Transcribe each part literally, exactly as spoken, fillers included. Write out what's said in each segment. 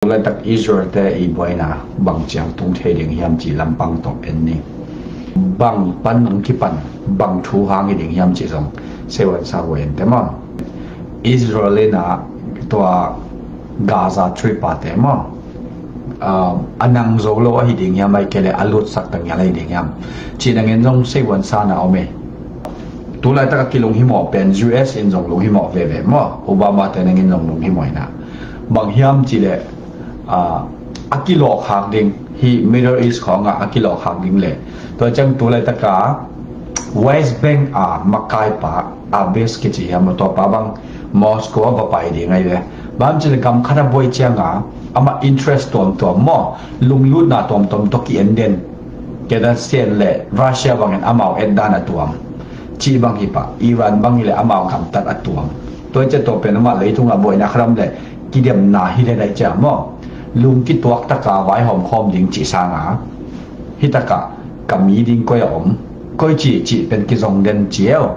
Tulaitak Israel te i buaina bang ciang tung thei ding hiam cih lampang tawh en ni. Bang pan hong kipan, bang thu hang hi ding hiam cih zong seiwansa buai en te maw. Israel in a tua Gaza Strip a te maw, a nang zo lo ahi ding hiam, ahih kei leh a lutsak tangin ahi ding hiam cih nangin zong seiwansa na om e. Tulaitak a kilunghimawh pen U S in zong lunghimawh veve maw, Obama te nangin zong lunghimawh ina. Bang hiam cih leh a kilawhkhak ding hi, Middle East khawngah a kilawhkhak ding leh tua ciang tulaitak a West Bank a makaipa Abbas kici hiam, tua pa bang Moscow a va pai ding ahi ve. Bang hiam cih leh gam khat a buai cianga amah interest tuamtuam maw, lunglutna tuamtuam tawh ki-en den. Kei dan sen leh Russia bangin amau et dan a tuam cih bang hi pah, Iran bang hi leh amau gamtat a tuam. Tua hi ciah tua pen amah leitungah buaina khat om leh kidemna hi leh daih ciah maw, lung kituak taka vaihawm khawm ding cih sanga, hi takah ka mi ding koi a om, koi cih cih pen kizong den ciau.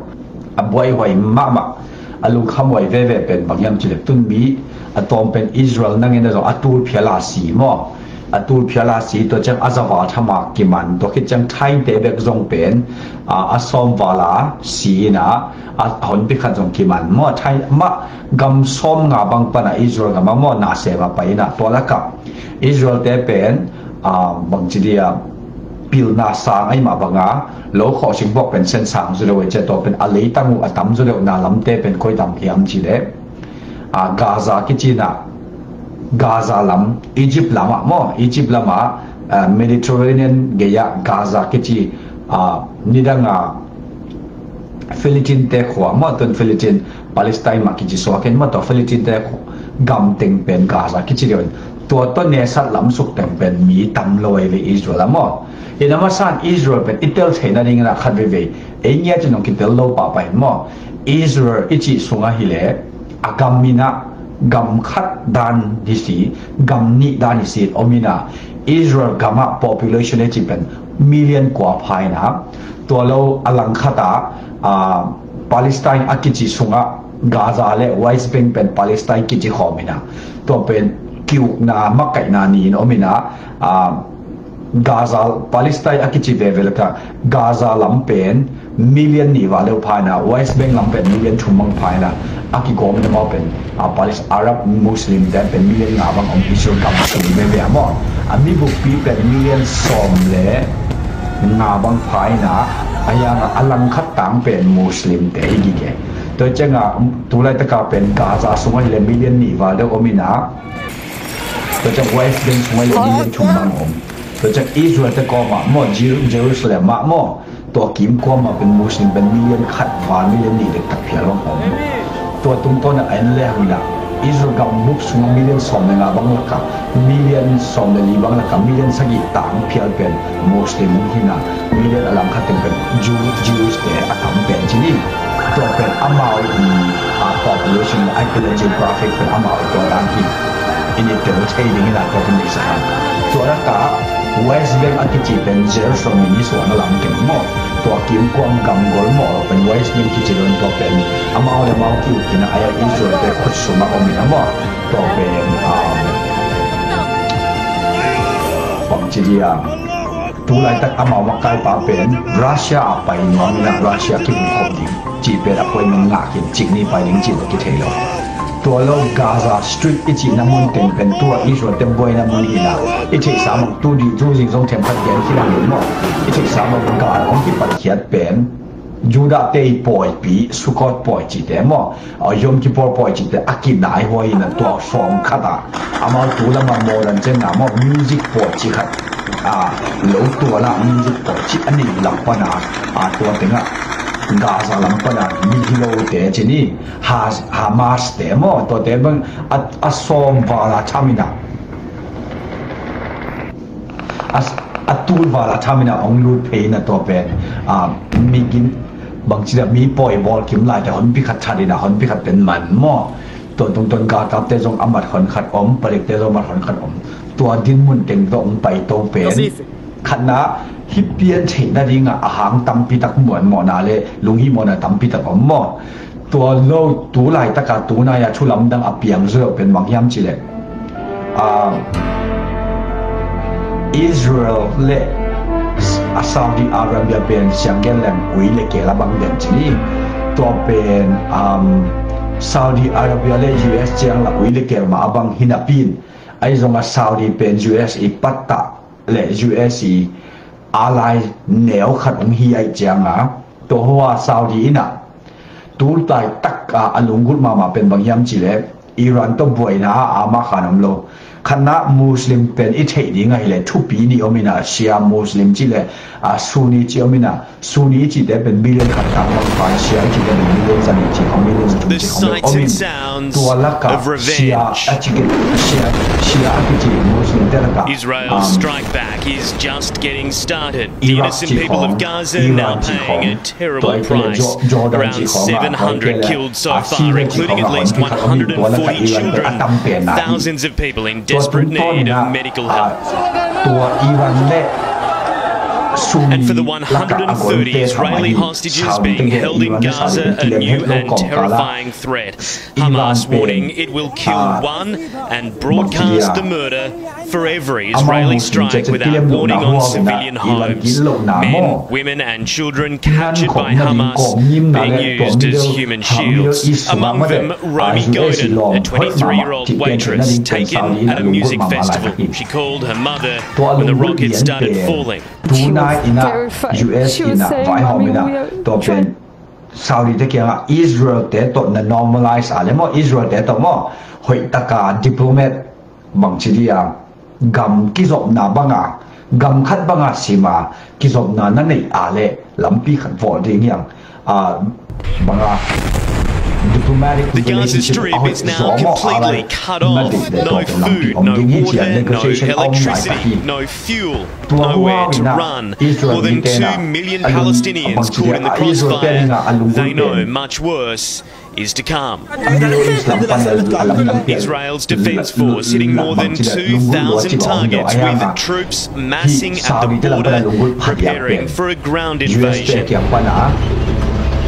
A buaihuai mahmah, a lungkhamhuai veve pen bang hiam cih leh tun mi a tawm pen Israel nangin a zong a tulphial a si maw, a tulphial a si, tua ciang a zaval thama kiman, tua khit ciang Thaite bek zong pen a, a sawm val a si ina, a honpi khat zong kiman maw, Thai mah gam sawm nga bang pana Israel gama maw nasem a pai ina, tua lakah Israel te pen a, bangci dia, pilna sang ahi mah banga lo khawh singpawk pen sen sang zaw deuh e, cia tua pen a leitang uh a tam zaw deuh na lamte pen koi tam hiam cih leh a, Gaza kici na, Gaza lam, Egypt lamah maw, Egypt lamah a, Mediterranean gei-ah Gaza kici a, nidanga Philippine te khua maw, tun Philippine, Palestine mah kici suak in maw, tua Philippine te gamteng pen Gaza kici deuh in, tua tua nesat lamsuk teng pen mi tam lo ahi ve Israel a maw. Ina masan Israel pen i tel theihna dingin a khat veivei ei ngiat in hong kitel lo pahpah in maw, Israel i cih sungah hi leh a gam ina gam khat dan hi si, gam nih dan hi si om ina, Israel gamah population i cih pen million kua pha ina, tua lo a langkhat a, a, Palestine a kici sungah Gaza le West Bank pen Palestine kici khawm ina, tua pen kiukna makaihna ni in om ina, a, Gaza, Palestine a kici veve lakah Gaza lam pen million nih val deuh pha ina, West Bank lam pen million thum bang pha ina, a kigawm ina maw pen a, Palestine Arab Muslim te pen million nga bang om, Israel gam sung veve a maw. A mibukpi pen million sawm le nga bang pha ina, a hianga a langkhat tang pen Muslim te hi gige. Tua cianga tulaitaka pen Gaza sungah hi le million nih val deuh om ina, tua ciang West Bank sungah hi le million thum bang om. Tua ciang Israel te kawmah maw, Jeru-, Jerusalem mah maw, tua kimkuam mah pen Muslim pen million khat val, million nih dektak phial bang om. Tua tungtawn a en le hang ina, Israel gambup sungah million sawm le nga bang lakah, million sawm le li bang lakah million sagih tang phial pen Muslim hi ina, million a langkhat teng pen Jew-, Jews te a tam pen ci ni. Tua pen amau i, a, population, a, geographic pen amau i tua dan hi. I ni tel thei ding ina tua pen i sa hang. Tua lakah West Bank a kici pen Jerusalem i ni suahna lam keng maw, tua kimkuam gamgol maw pen West Bank kici lo in, tua pen amau le amau kiuk ina, a, Israel te khut sungah om ina maw, tua pen, um, bangci dia, tulaitak amau makaipa pen Russia a pai nuam ina, Russia kihong khop ding cih pen a poi nung ngah khin, cik ni pai ding cih lo kithei lo. Tua lo Gaza Strip i cihna mun teng pen tua Israel te buaina mun hi ina, i theihsa bang tu di tu zing zong themkhat gen khin a hi maw. I theihsa bang gal hong kipatkhiat pen Judah te i pawipi, Sukkot pawi cihte maw, a, Yom Kippur pawi cihte a kinai huai ina, tua sawm khat a, amau tu lama modern ciang na maw, music pawi cih khat, a, lo tua la music pawi cih a nei lam pana, a, tua tengah Gaza lam pana mi hi lote ci ni, Ha-, Hamas te maw, tuate bang a, a sawm val a tham ina, a, a tul val a tham ina hong lut phei ina, tua pen, a, mi gin, bangci dia, mi pawi bawl kim laite honpi khat that ina, honpi khat pen man maw. Tua tungtawn galkapte zong a mat hon khat om, palikte zong a mat hon khat om. Tua dinmun teng tawh hong paito pen khatna, hi pian theihna dinga a hang tampi tak muanmawhna le lunghimawhna tampi tak om maw. Tua lo tulaitaka tunai-a thu lamdang a piang zaw pen bang hiam cih leh Ah, Israel le a Saudi Arabia pen sianggen leng ui le keel a bang den ci ni. Tua pen, um, Saudi Arabia le U S ciang la ui le keel mah a bang hi napi in, ahi zong a Saudi pen U S i pattah le U S i ally neu khat hong hi aih cianga, tua hua Saudi in a tultai tak a a lunggulh mahmah pen bang hiam cih leh Iran tawh buaina a ama khan om lo. Khatna Muslim pen i theih ding ahih leh thupi nih om in a, Shia Muslim cih leh a Sunni cih om in a, Sunni i cihte pen billion khat tang bang pai, Shia i cihte pen billion zanih cih khong, billion zathum cih khong bel om in, tua lakah Shia a cih, Shia, Shia a kici Muslimte lakah, um, Israel's strike back is just getting started. The innocent people of Gaza now paying a terrible price. Around seven hundred killed so far, including at least one hundred forty children. Thousands of people in desperate need of medical help. And for the one hundred thirty Israeli hostages being held in Gaza, a new and terrifying threat. Hamas warning it will kill one and broadcast the murder for every Israeli strike without warning on civilian homes. Men, women, and children captured by Hamas being used as human shields. Among them, Romi Godin, a twenty-three-year-old waitress taken at a music festival. She called her mother when the rocket started falling. Tuna ina U S ina vaihawm ina tua pen Saudi te kiangah Israel te tawh na normalize a le maw, Israel te tawh maw, hoih taka diplomat bang ci dia, gam kizopna banga, gam khat banga sima kizopna na neih a le lampi khat vawh ding hiang. A banga diplomatic relationship a hoih zaw maw, a lai na deih le tua pen lampi om ding hi ci a, negotiation a om lai ka hi. Tua hua ina Israel mite na a lung a bang ci dia, a Israel te ina a lunggulh pen is to come. Israel's defense force hitting more than two thousand targets, with troops massing at the border, preparing for a ground invasion.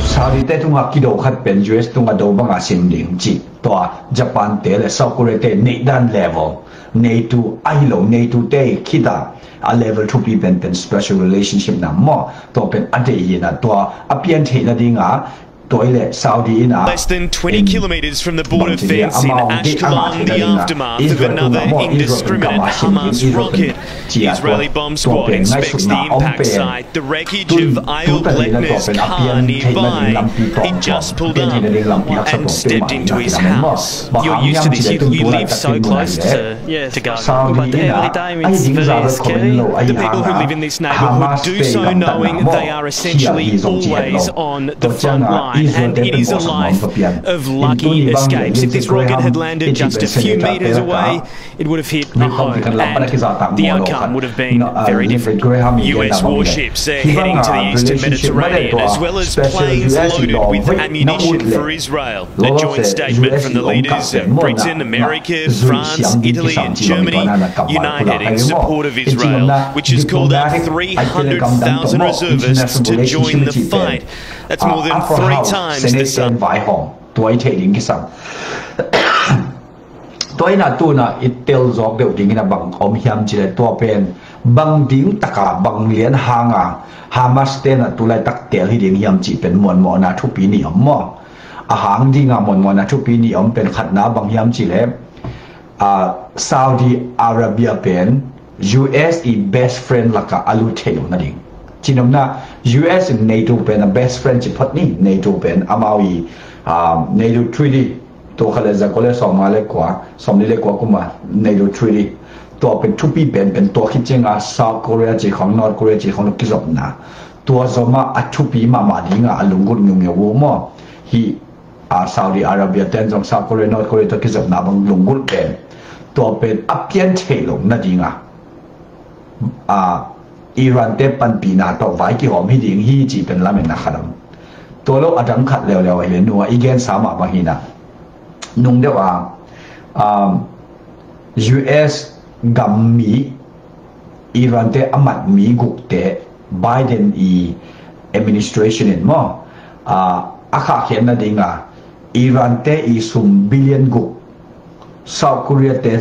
Saudi te tunga kido khat pen U S tunga do banga sim ding ci. Tua Japan te le South Korea te neih dan level, NATO ahi lo, NATO te khita a level thupi pen pen special relationship na maw, tua pen a deih hi na, tua a pian theih nadinga tua i le Saudi ina less than twenty kilometers from the border fence in Ashkelon, the aftermath of another indiscriminate Hamas rocket. Israeli bomb squad inspects the impact site. The wreckage of Eyal Blechner's car nearby. He just pulled up and stepped into his house. You're used to this. You, you live so close to, to Gaza. But every time it's for S K, the people who live in this neighborhood do so knowing they are essentially always on the front line, and it is a life of lucky escapes. If this rocket had landed just a few meters away, it would have hit a home, and the outcome would have been very different. U S warships are heading to the eastern Mediterranean, as well as planes loaded with ammunition for Israel. A joint statement from the leaders of Britain, America, France, Italy, and Germany united in support of Israel, which has called out three hundred thousand reservists to join the fight. That's more than three times the size. Tua i theih ding kisam. Tua ina tuna i tel zawk deuh dingin a bang om hiam cih leh tua pen bang ding taka bang lian hanga Hamas te na tulaitak tel hi ding hiam cih pen muanmawhna thupi nih om maw? A hang dinga muanmawhna thupi nih om pen khatna bang hiam cih leh, a, Saudi Arabia pen U S i best friend lakah a lut thei lo nading. Cinomna U S in NATO pen a best friend ci phot ni, NATO pen amau i, a, NATO treaty tua kha le zakua le sawmnga le kua, sawmli le kua kuma NATO treaty. Tua pen thupi pen pen tua khit cianga South Korea ci khong, North Korea ci khong lo kizopna. Tua zoma a thupi mahmah dinga a lunggulh ngiungeu uh maw? Hi a Saudi Arabia ten zong South Korea, North Korea tua kizopna bang lunggulh pen. Tua pen a pian theih lo nadinga a Iran te panpihna tawh vai kihawm hi ding hi ci pen lametna khat om. Tua lo a dang khat leuleu ahi le nua i gensa mah bang hina. Nung deuh a, um, U S gam mi Iran te a mat mi gukte Biden i administration in maw, a, a khahkhiat nadinga Iran te i sum billion guk South Korea te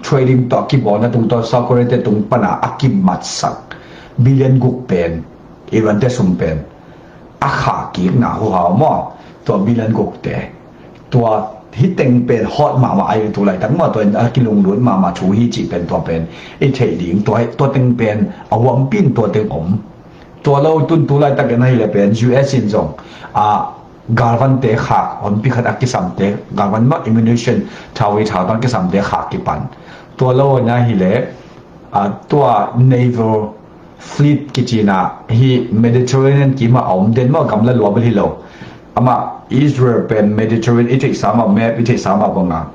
trading tawh a kibawlna tung tawh South Korea te tung pana a kimatsak billion guk pen, Iran te sum pen a khak kikna huhau maw? Tua billion guk te, tua hi teng pen hot mahmah ahi tu laitak maw? Tua in a kilunglut mahmah thu hi cih pen tua pen i theih ding. Tua, tua teng pen a huampin tua teng om. Tua lo tun tu laitak in ahileh pen U S in zong a galvante khak honpi khat a kisamte, galvan mah ammunition, thawi thau tang kisamte khak kipan. Tua lo in ahileh a, tua naval fleet kicina hi Mediterranean kima a om den maw, gamla lua bel hi lo. Amah Israel pen Mediterranean i theihsa mah, map i theihsa mah banga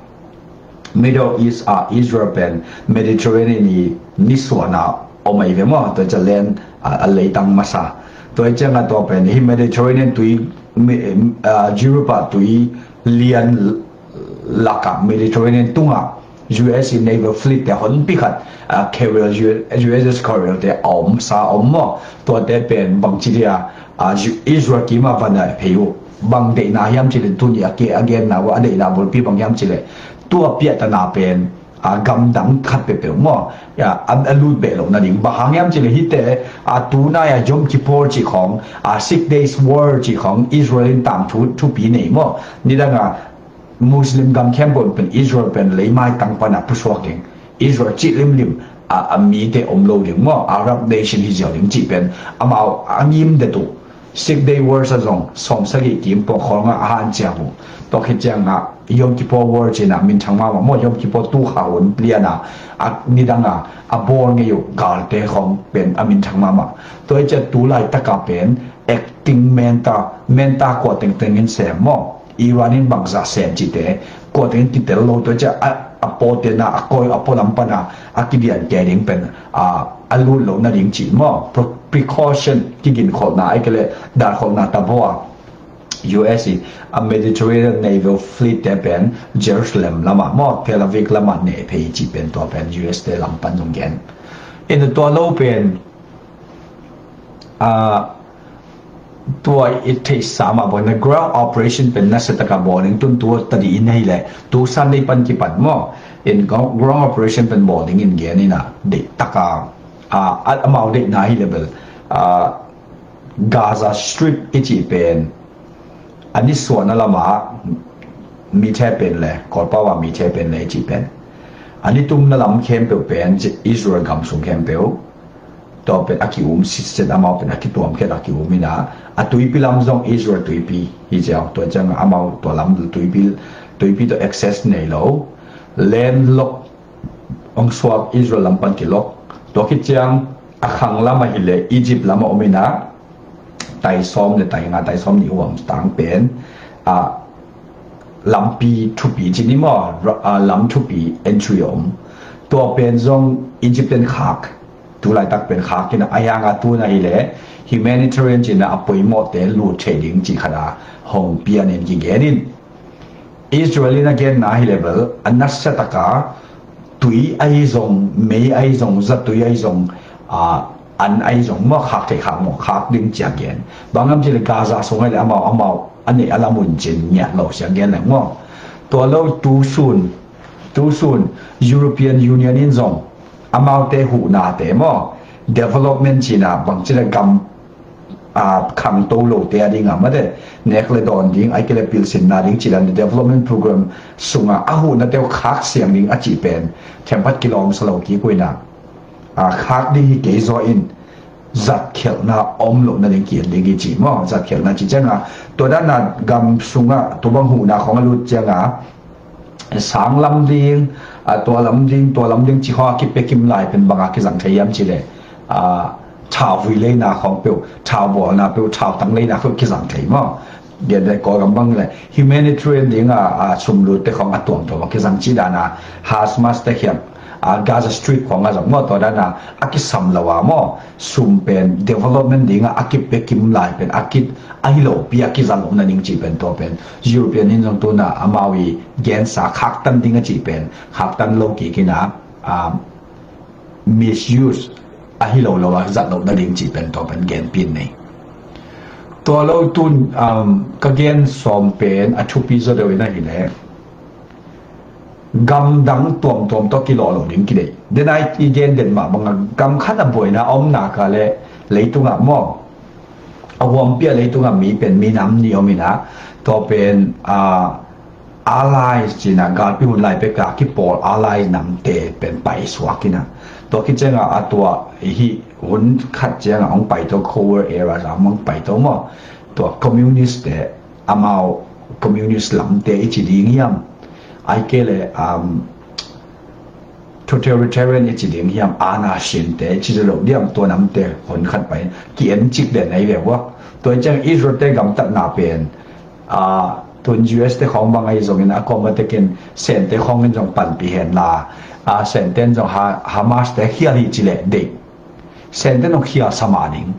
Middle East a Israel pen Mediterranean i nisuahna om ahi ve maw? Tua cia land a, a leitang masa. Tua hi cianga tua pen hi Mediterranean tui, mi- a, Europe a tui lian laka Mediterranean tunga U S i naval fleet te honpi khat, a, carrier, U S S carrier te a om sa om maw? Tuate pen bangci dia, a, Israel kima vana phei uh. Bang deihna hiam cileh tuni a ke a genna uh a deihna bulpi bang hiam cileh tua piahtana pen a, gamdang khat peuhpeuh maw? A, a lut beh loh nading. Bang hang hiam cileh hite a, tunai a Yom Kippur cih khong, a, Six Days War cih khong Israel in tangthu thupi nei maw? Nidanga Muslim gam khempeuh pen Israel pen leimai tang pana pusuak ding. Israel cih limlim a, a mite om lo ding maw? Arab nation hi ziau ding cih pen amau a ngim det uh. Six Day War sa zong sawm sagih kim pawh khawlnga a hanciam uh. Tua khit cianga Yom Kippur War cina minthang mahmah maw? Yom Kippur tu kha hun liana a nidanga a bawl ngei uh galte khong pen a minthang mahmah. Tua hi cia tu laitaka pen acting mentor, mentor kua tengteng in sem maw? Iran in bangzah sem cihte kua tengin kitel lo. Tua hi cia a, a pawtena a kawi a pawlam pana a kidian kei ding pen a, a lut loh nading cih maw? Precaution, kiginkholhna ai kei leh dankholhna tabaw a U S i a Mediterranean naval fleet te pen Jerusalem lamah maw, Tel Aviv lamah neh phei cih pen tua pen U S te lam pan zong gen. In tua lo pen a, tua i theihsa mah bangin ground operation pen nasiataka bawl ding tun tua tadi in ahileh tu Sunday pan kipan maw? In ground operation pen bawl ding in gen ina deihtaka a, a, amau deihna hi level a, Gaza Strip i cih pen a nisuahna lamah mithe pen le Kawlpau a mithe pen le i cih pen a nitumna lam khempeuh pen Israel gam sung khempeuh tua pen a ki-um sitset, amau pen a kituam khiat a ki-um ina, a tuipi lam zong Israel tuipi hi ciau. Tua ciang amau tua lam tuipi, tuipi tua access nei lo. Landlock hong suak, Israel lam pan kilok. Tua khit ciang a khang lam ahileh Egypt lam a om ina, tai sawm le tai nga, tai sawm nih huam tang pen a, lampi thupi ci ni maw? Ra- a, lam thupi entry a om. Tua pen zong Egypt ten khak, tu laitak pen khak ina, a hianga tun ahileh humanitarian cina a poimawhte lut thei ding cih khat a hong pian in kigen in. Israel in a genna hi level a nasiataka tui ahi zong, mei ahi zong, zatui ahi zong, a, an ahi zong maw, khak thei khak maw, khak ding cia gen. Bang ngam cileh Gaza sung ahileh amau, amau a neih a lamun cin ngiat lo sia gen leng maw? Tua lo tu sun, tu sun European Union in zong amaute huhnate maw, development cina bang cileh gam a, khangto lote a dinga mate nek le dawn ding, ai kei le pilsinna ding cih dan development program sunga a huhnate uh khak siang ding a cih pen thempat kilawmsa lo kik uh ina, a, khak ding hi kei zaw in zatkhelhna om loh nading ki-en ding hi ci maw? Zatkhelhna ci cianga tua dana gam sunga tua bang huhna khong a lut cianga sang lam ding, a, tua lam ding, tua lam ding ci khong a kipia kim lai pen banga kizang thei hiam cileh, a, thau vui leina khong peuh, thau bawlna peuh, thau tang leina peuh kizang thei maw? Gen dek Kawlgam bang le humanitarian dinga, a, sum lutte khong a tuamtuam a kizang cih dana Hamas te khiam, a, Gaza Strip khong a zong maw, tua dana a kisam lo a maw? Sum pen development dinga a kipia kim lai pen a kit ahi lopi a kizang om nading cih pen tua pen European in zong tuna amau i gensa khaktan ding a cih pen khaktan lo kik ina, a, misuse ahi lo lo a zat loh nading cih pen tua pen genpin nei. Tua lo tun, um, ka gen sawm pen a thupi zaw deuh in ahileh Gamdang tuamtuam tawh kilawh lo ding kideih. Denai i gen den mah bangah gam khat a buaina a om nak leh leitungah maw, a huampi a leitungah mi pen minam nih om inah, tua pen a allies cih inah galpi hun lai peka kipawl allies namte pen paisuak inah, tua khit ciangah a tua hih hun khat ciangah hong paito, Cold War era zah hong paito maw, tua communist te, amau communist lamte i ci ding hiam, ahih kei leh um, totalitarian i ci ding hiam, aana siamte i ci lo diam, tua namte hun khat pai ki-en cik den ahi ve ua. Tua ciang Israel te gamtatna pen a, tun U S te khawng bang ahi zongin a kawm a tekin Sente khawng in zong panpih hen la, a, Sente in zong Ha-, Hamas te khial hi ci leh deih. Sente in zong khial sa mah ding.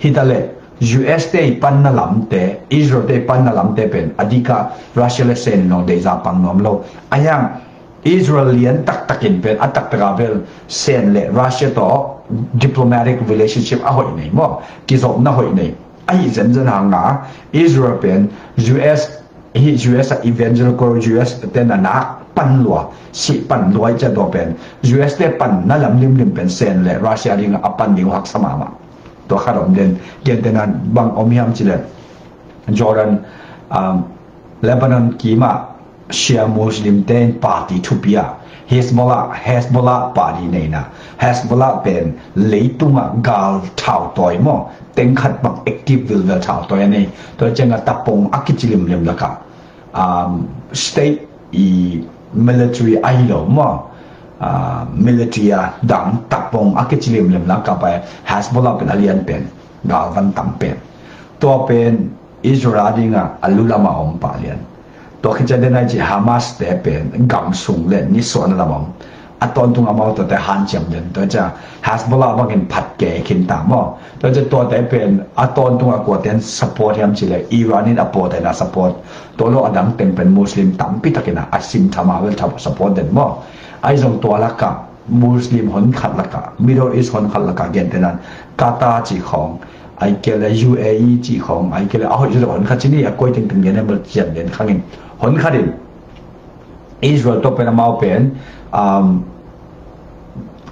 Hi ta leh U S te i panna lamte, Israel te i panna lamte pen a dika Russia le Sen in zong deihzah pang nuam lo. A hiang Israel lian taktakin pen a taktak a bel Sen le Russia tawh diplomatic relationship a hoih nei maw, kizopna hoih nei. Ahi zenzen hanga Israel pen U S, hi U S a evangelical U S te na nak pan lua, si pan lua i cia tua pen U S te pan na lam limlim pen Sen le Russia ding a pan ding haksa mahmah. Tua khat om den, gentena bang om hiam ci leh Jordan, um, Lebanon kima Shia Muslim te in party thupi a, Hezbollah, Hezbollah party neina, Hezbollah pen leitungah gal thautawi maw, teng khat bang active vilvel thautawi a nei. Tua ciangah tapong a kici limlim lakah, um, state i military ahi lo maw, uh, military a dang tapong a kici limlim lakah pai Hezbollah pen a lian pen, galvan tam pen. Tua pen Israel a dingah a lu lamah om pah lian. Tua khit ciang denai ci Hamas te pen gam sung le nisuahna lamah om. A tawntung amau tuate hanciam den. Tua ciang Hezbollah bangin phat kei khin ta maw. Tua ciang tuate pen a tawntung a kuate in support hiam ci leh Iran in a pawte na support. Tua lo a dang teng pen Muslim tampi takin a sim tham a bel support den maw. Ahi zong tua lakah Muslim hon khat lakah, Middle East hon khat lakah, gentena Qatar ci khawng, ahih kei leh U A E ci khawng, ahih kei leh a hoih zaw hon khat ci ni, a koi tengteng gen a bel cian den khangin hon khat in Israel tawh pen amau pen, um,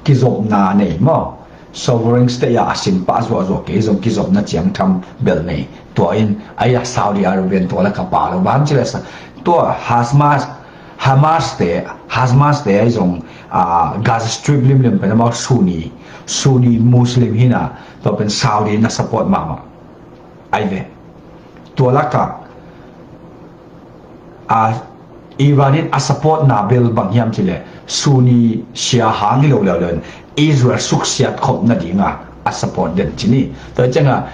kizopna nei maw, sovereign state a a sin pah zuahzuah kei zong kizopna ciangtham bel nei. Tua in a ia Saudi Arabia in tua lakah pah lo, bang ci leh sa, tua Hamas, Hamas te, Hamas te ahi zong, ah, Gaza Strip limlim pen amau Sunni, Sunni Muslim hi na, tua pen Saudi na support mahmah. Ahi ve. Tua lakah, ah, Iran in a support na bel bang hiam ci leh Sunni Shia hang hi lo leuleu in Israel suksiat khop nadinga a support den ci ni. Tua ciangah,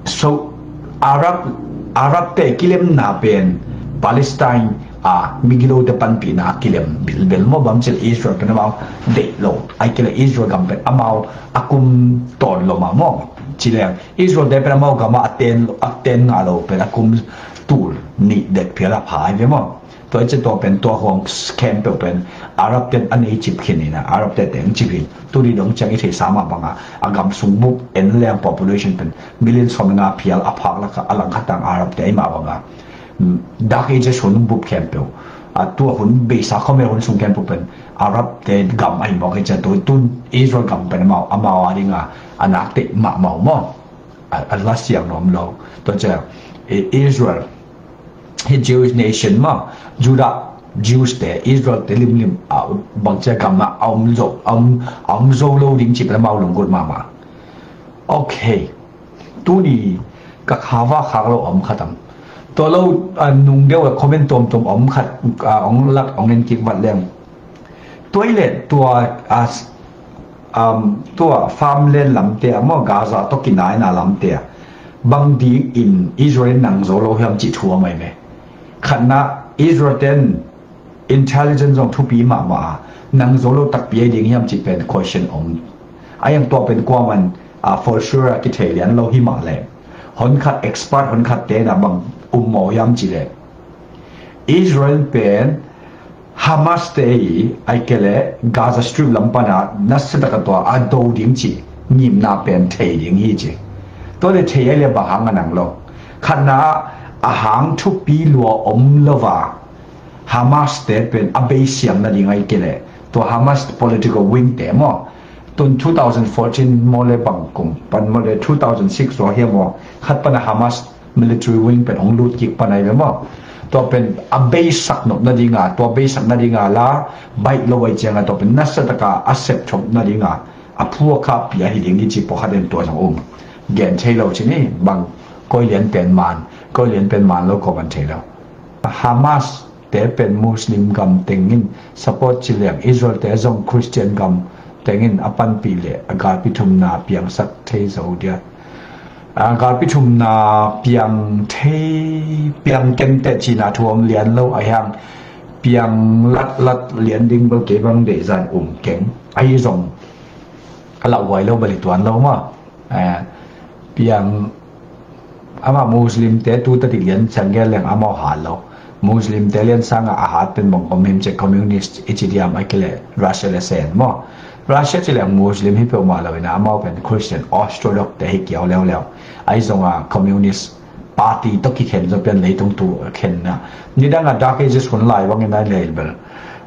so, Arab, Arab te kilemna pen Palestine a migilote panpihna a kilem bilbel maw, bang ci leh Israel pen amau deih lo. Ahih kei leh Israel gam pen amau a kum tawn lo mah maw. Ci leng Israel te pen amau gam a a ten, a ten ngah lo pen a kum tul nih det phial a pha ahi ve maw. Tua i ci tua pen tua huang khempeuh pen Arab ten a nei cip khin ina, Arab te teng cip hi. Tuni dong ciang i theihsa mah banga a gam sung bup en leng population pen million sawm nga phial a phak lakah a langkhat tang Arab te ahi mah banga, mm, Dark Ages hun bup khempeuh, a tua hun beisa khawm hun sung khempeuh pen Arab te gam ahi mawk hi ciang, tu tun Israel gam pen amau, amau a dinga a nak teh mahmah maw. A, a la siang nuam lo. Tua ciang, i, Israel hi Jewish nation maw, Judah Jews te, Israel te limlim, a, bang ci a gam a om zo, a om, a om zo lo ding cih pen amau lunggulh mahmah. Ok. Tuni ka khava khak lo om khat am. Tua lo, a, nung deuh a comment tuamtuam om khat, a, ong lak ong en kik vat leng. Tua i leh tua, a, um, tua farmland lamte ah maw, Gaza tawh kinaina lamte ah bang dingin Israel in nang zo lo hiam cih thu a mai ve. Khatna, Israel ten intelligence zong thupi mahmah a, nang zo lo takpi ahi ding hiam cih pen question om. A hiang tua pen kuaman, a, for sure a kithei lian lo hi mah leh, hon khat expert hon khat ten a bang um maw hiam cih leh, Israel pen Hamas te i, ahih kei leh Gaza Strip lam pana nasia taka tua a do ding cih ngimna pen thei ding hi ci. Tua leh thei ahih leh bang hang a nang lo. Khatna, a hang thupi lua om lo va, Hamas te pen a base siang nading ahih kei leh tua Hamas political wing te maw, tun two thousand fourteen maw le bang kum pan maw le two thousand six tua hiam maw, khat pan a Hamas military wing pen hong lut kik pan ahi ve maw. Tua pen a base sak nop nadinga, tua base sak nadinga la baih lo ahih cianga tua pen nasa taka a sep thop nadinga a phu a khahpih ahi ding hi ci pawlkhat in tua zong um. Gen thei lo ci ni, bang koi lian pen man, koi lian pen man lo kawman thei lo. Hamas te pen Muslim gam tengin support ci leng Israel te zong Christian gam tengin a panpih leh a galpi thumna piangsak thei zo dia. A galpi thumna piang thei, piang kenteh cihna thu om lian lo a hiang, piang latlat lian ding bel kei bang deihzan um keng. Ahi zong a lauhuai lo bel i tuan lo maw. Eh, piang amah Muslim te tu tadik lian ciang gen leng amau hat lo. Muslim te lian sanga a hat pen bang om him ci leh communist i ci diam ahih kei leh Russia le sen maw. Russia ci leng Muslim hi peuhmah lo ina amau pen Christian Orthodox te hi kiau leuleu. Ahi zonga communist party tawh kikhen zong pian leitung tu khenna. Nidanga Dark Ages hun lai bangin a lei bel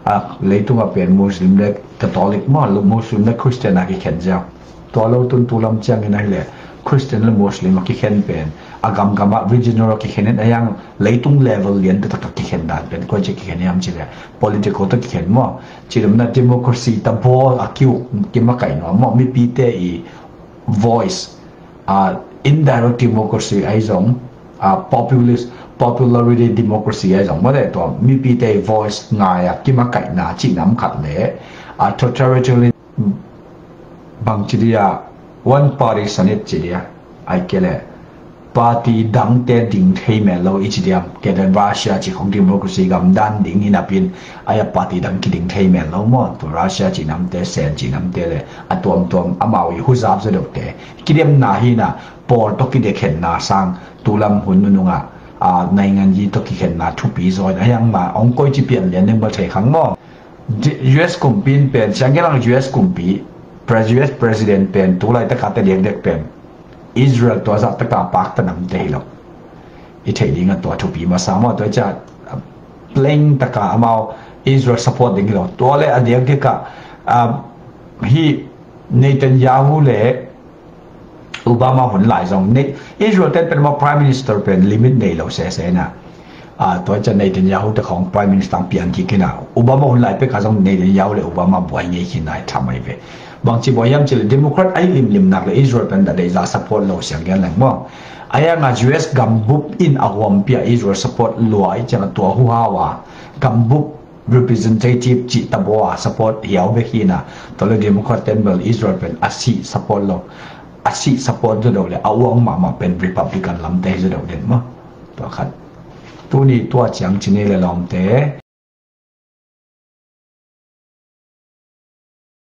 a leitunga pen Muslim le Catholic maw, Muslim le Christian a kikhen ziau. Tua lo tun tu lam ciangin ahih leh Christian le Muslim a kikhen pen a gamgam a regional a kikhen in a hiang leitung level lian taktak a kikhen dan pen koi ci kikhen hiam ci leh political tawh kikhen maw. Ci lam na democracy ta bawl a kiuk kimakaih nuam maw, mipite i voice, a indirect democracy ahi zong, a populist popularity democracy ahi zong maw le tua mipite i voice ngai a kimakaihna cih nam khat le a totalitarian bang ci dia, one party sanit ci dia, ahih kei leh party dangte ding thei mel lo i ci diam, kei le Russia ci khong democracy gam dan ding hi napin a hiang party dang kiding thei mel lo maw. Tua Russia ci namte, sen ci namte le a tuamtuam amau i huzap zaw deuhte kidemna hi na, pawl tawh kidekhenna sang tu lam hun nunungah a naingan yi tawh kikhenna thupi zaw in a hiang ma hong koi ci pian lian ding bel thei khang maw. U S kumpi in pen siang gen lang U S kumpi, U S president pen tu laitaka te diakdiak pen Israel tua zah taka pakta namte hi lo. I theih dingah tua thupi masa maw, tua ciah plain taka amau Israel support ding hi lo. Tua le a diakdiakah hi Netanyahu le Obama hun lai zong Israel ten pen maw prime minister pen limit nei lo sese na. Tua ciah Netanyahu te khong prime minister piang kik hi na. Obama hun lai peka zong Netanyahu le Obama buai ngei khin na i tham ahi ve. Bangci buai hiam ci le Democrat ahi limlim nak le Israel pen da deihza support lo siang gen leng maw. A hiangah U S gambup in a huampi a Israel support lua i ciangah tua huhau a gambup representative cih tabaw a support hiau bek hi na. Tua le Democrat ten bel Israel pen a sih support lo, a sih support zaw deuh le a uang mahmah pen Republican lamte hi zaw deuh den maw. Tua khat tuni tua ciang ci ni le lawmte